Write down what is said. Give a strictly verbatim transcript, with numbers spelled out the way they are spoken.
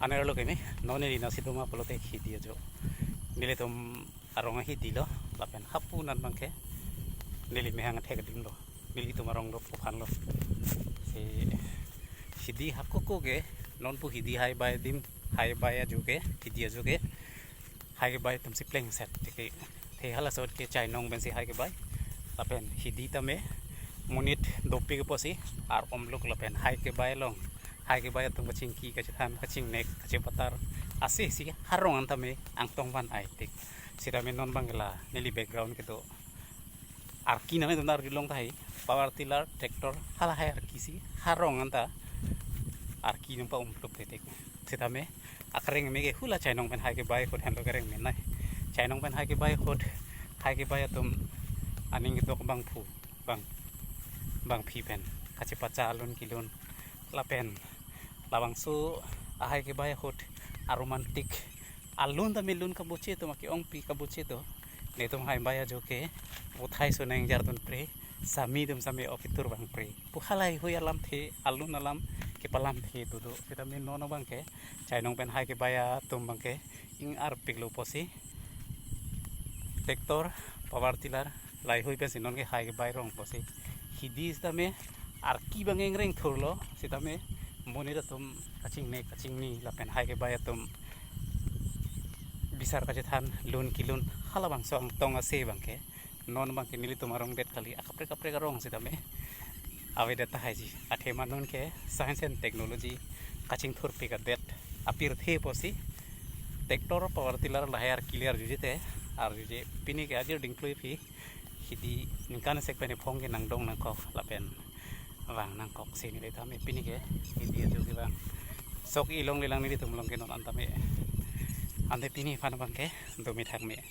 Aner lo kemi, non neli nasi doma pulote hidi ajo. Nelitum arong ahidi lo, lapen hapu nan abangke neli mehang athek adim lo. Nelitum arong lo, puphan lo. Si hidi hakoko ke, non pu hidi hai bai adim, hai bai ajo ke, hidi ajo ke, hai kebai atum si plengset tiki. The halaso ahut ke chainong pensi hai kebai. Lapen hidi tame monit dopik apotsi ar omluk lapen hai kebai along, hai kebai atum kachingki, kachethan, kachingnek, kachepatar, ase si harong an tame angtong van ai tik. Sitame non abangke la neli background kedo arki nang itum arjulong tahai, power tiller, tractor, halahai arki si harong anta arki nangpa-umthup te tik. Sitame akareng me ke hula chainong pen hai kebai ahut henlo kareng me nai. Chainong pen hai kebai ahut, hai kebai atum aning kedo abangphu, bang, bangphi pen kachepacha alun kelun, lapen labangso ahai kebai ahut aromantic alun tame lun kaboche atum, ake-ongpi kaboche atum, netum hai bai ajo ke, puthai soneng jardun pre, sami atum sami okitur bang pre pu halahai hui alamthe, alun alam kepalamthe dodo. Sitame non abangke chainong pen hai kebai atum abangke ing-arpiklo apotsi tractor, power tiller, lahai hui pensi non ke hai kebai rong apotsi. Hidi sitame arki abang ingreng thurlo, sitame monit atum kachingnek, kachingni lapen hai kebai atum bisar kachethan, lun kelun, halabangso angtong ase abangke. Non abangke nelitum arong det kali, akaprek kaprek arong sitame avedet tahai ji. Athema non ke science and technology kachingthurpik adet apirthe apotsi tractor, power tiller lahai arki le arjuje te, arjuje pini ke ajir dingklui aphi hidi ningkan sek pen ephong ke nangdong nangkok lapen vang nangkok si nelitum me pini ke hidi ajo kevang. Sok ilong lelang nelitum along ke non anta me. Ante pini aphan abangke do me thak me.